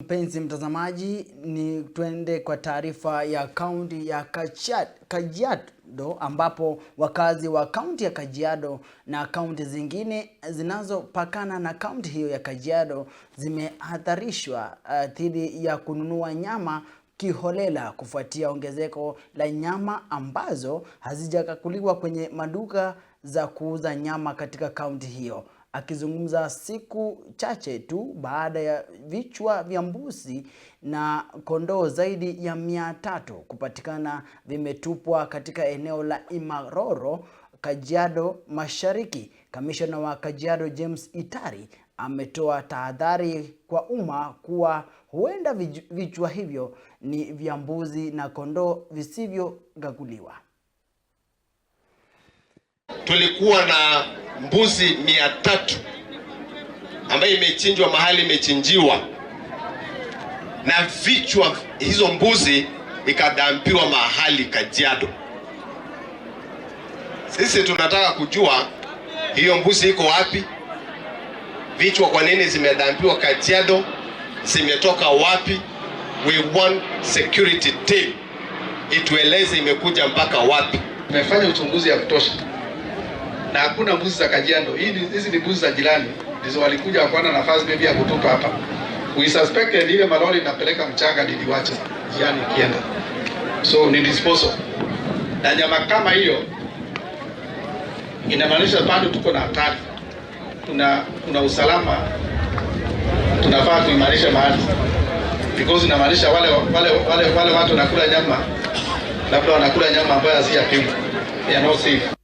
Mpenzi mtazamaji, ni twende kwa taarifa ya kaunti ya Kajiado ambapo wakazi wa kaunti ya Kajiado na kaunti zingine zinazopakana na kaunti hiyo ya Kajiado zimehadharishwa dhidi ya kununua nyama kiholela kufuatia ongezeko la nyama ambazo hazijakaguliwa kwenye maduka za kuuza nyama katika kaunti hiyo. Akizungumza siku chache tu baada ya vichwa vya mbuzi na kondoo zaidi ya 300 kupatikana vimetupwa katika eneo la Imaroro, Kajiado Mashariki, Kamishna wa Kajiado James Itari ametoa tahadhari kwa umma kuwa huenda vichwa hivyo ni vya mbuzi na kondoo visivyokaguliwa. Tulikuwa na mbuzi 300 ambayo imechinjwa mahali imechinjiwa, na vichwa hizo mbuzi ikadampiwa mahali Kajiado. Sisi tunataka kujua hiyo mbuzi iko wapi, vichwa kwa nini zimedampiwa Kajiado, zimetoka wapi? We want security team itueleze imekuja mpaka wapi. Tumefanya uchunguzi ya kutosha na hakuna mbuzi za Kajiado. Hizi ni mbuzi za jirani ndizo walikuja wakaona nafasi maybe ya kutupa hapa. We suspected ile malori inapeleka mchanga niliwacha jiani ikienda. So ni disposal. Na nyama kama hiyo inamaanisha bado tuko na hatari. Kuna usalama tunafaa kuimarisha mahali. Because inamaanisha wale watu wanakula nyama, labda wanakula nyama ambayo hazijapimwa. They are not safe.